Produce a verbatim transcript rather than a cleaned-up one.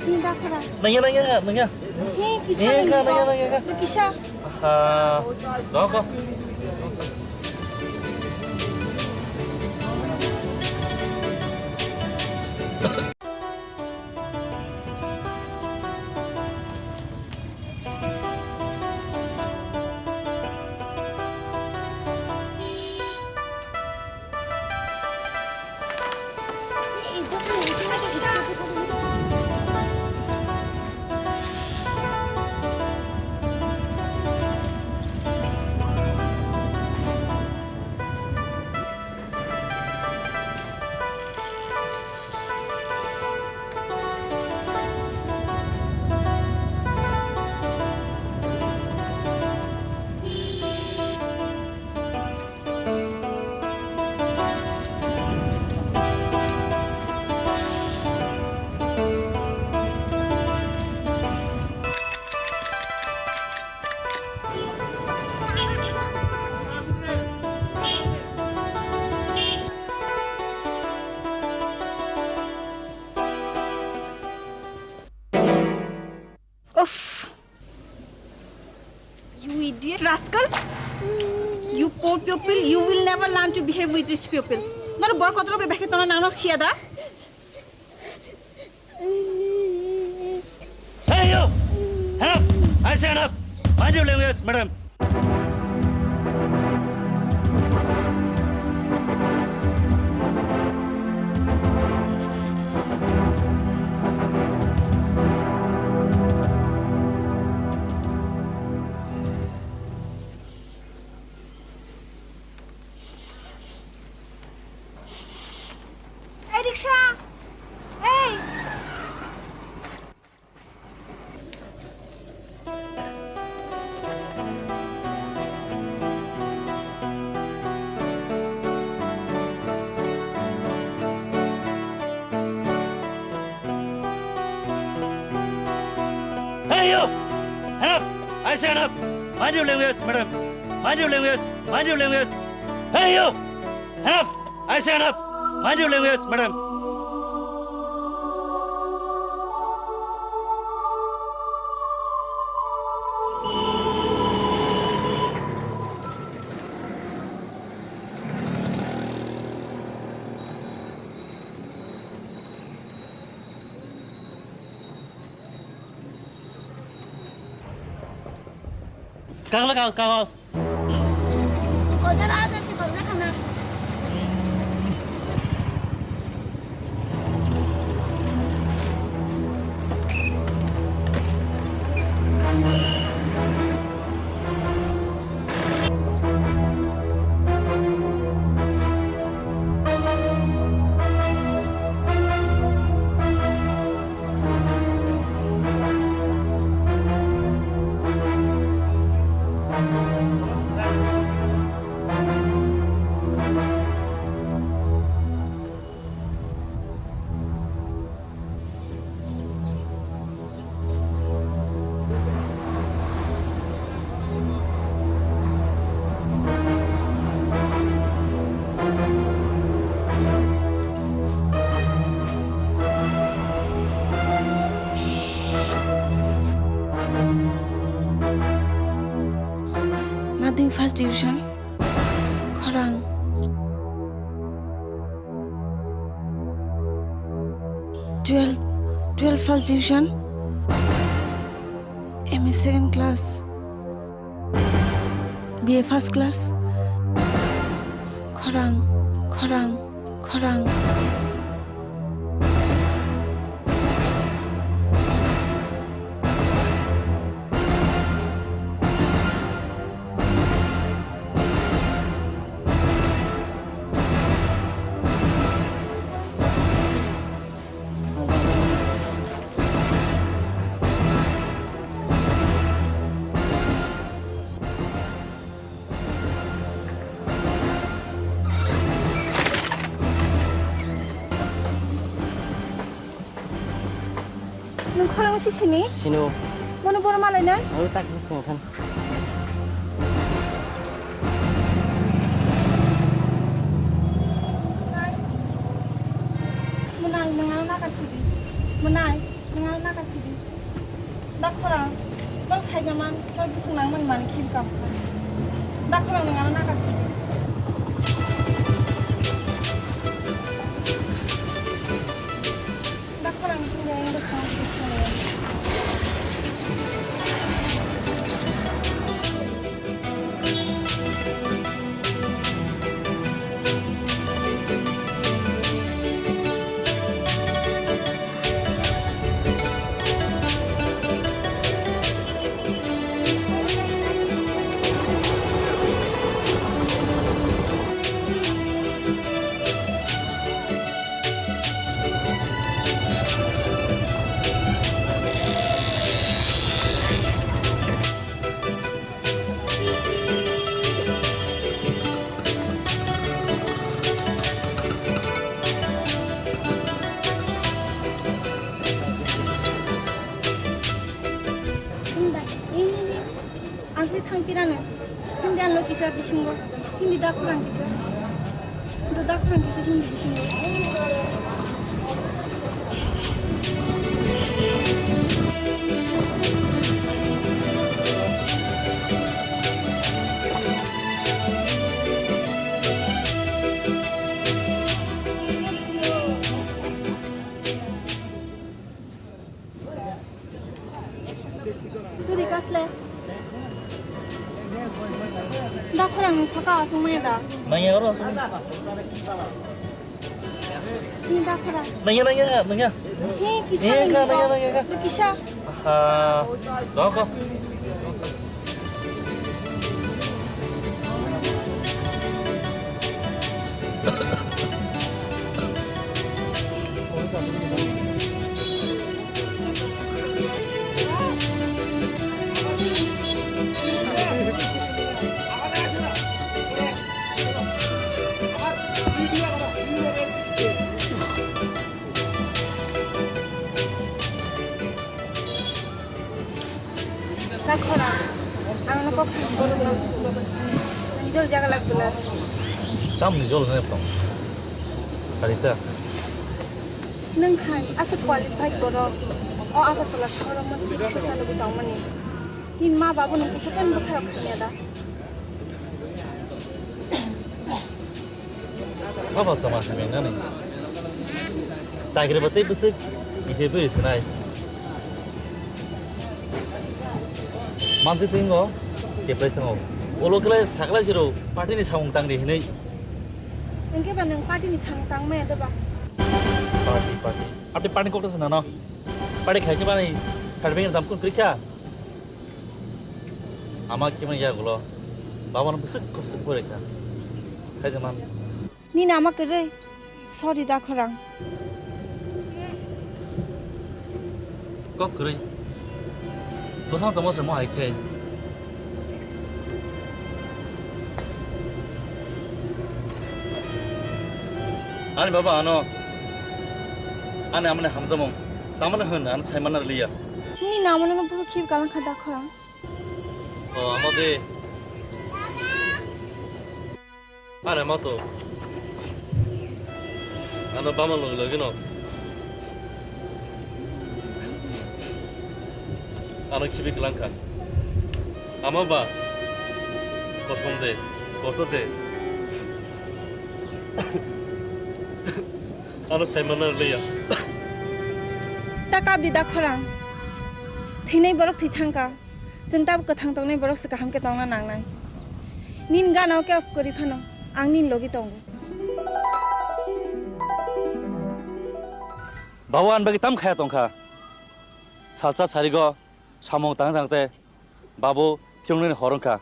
Nangya, nangya, nangya. He, kisa nangya, nangya, nangya. Kisa. Ah, doko. Uff. You idiot rascal. You poor pupil, you will never learn to behave with rich people. Noro bor kotoro be bekhe tona nangno siya da. Hey, you! Enough! I say enough! Mind your language, madam! Ei, rickshaw! Ei! Hey, you! Enough! I say enough! Mind your language, madam! Mind your language! Mind your language! Hey, you! Enough! I say enough! Mind your language, madam! Kagla kagos. Oja ba oja si kobja khana. Mading first division. Khorang. Twelve, twelve first division. M A second class. B A first class. Khorang, khorang, khorang. Nwng khorang si sini? Sino. Bono boro malai nai? Ang tak sini kan. Mwnai, nwng ang naka sidi. Mwnai, nwng ang naka Man, kha bwswk nangmani man khim kam. Dakhorang ni ngana nakasi. Dakhorang ni khim dai bwswk. Ang si thang tirano. Hindi ang lo kisa bisingo. Hindi dakhorang kisa. Do dakhorang kisa hindi bisingo. Turi kasle. Dakhorang ni saka asung maya da. Nangya oro asung. Ni dakhorang. Nangya, nangya, nangya. He, kisa. He, nangya, nangya, nangya. Kisa. Aha. Doko. Dakhorang, ang no kok borok no jol jaga lak bela. Tam ni jol ne pong. Karita. Nung hai asa qualified borok. O Agartala showroom mo tik kisa nugwi tongmani. Nini ma babu nung kisa kan bwkha rok khanya da. Baba toma hamya nani. Chakri batwi bwswk iphe bwi sinai. Mantwi twingo keplai thango. Ulo kwlai sakla siro party ni samung tangri hinwi. Hwnkhe ba nwng party ni samung tangmaya de ba? Party, party. Party, party kok ta sanano. Party khai khe bani certificate dam kun krikha. Ama kimani yagulo babano bwswk kosto pore kha. Saide man. Nini ama kwrwi? Sorry da khorang. Kok kwrwi. Bwsano tongma se mo hai khe. Ani baba ano. Ani amani hamjamung. Tamani hwn ano saimanna rwliya. Nini amano no buru khib galang kha da khorang. O, amo de. Are ma to. Ano bama logi logi no. Ano khibi klangkha. Ama ba. Kosom de, koto de. Ano saimana leya. Ta kap di da khorang. Thinai borok thwi thangkha. Chwng tabuk kwthang tongnai borok se kaham khe tongna nangnai. Nini gana o kebo kwrwi phano ang nini logi tongo. Babu ani bagwi tam khaya tongkha. Salsa sarigo samung tang tang te babu phirwngnani hor wngkha.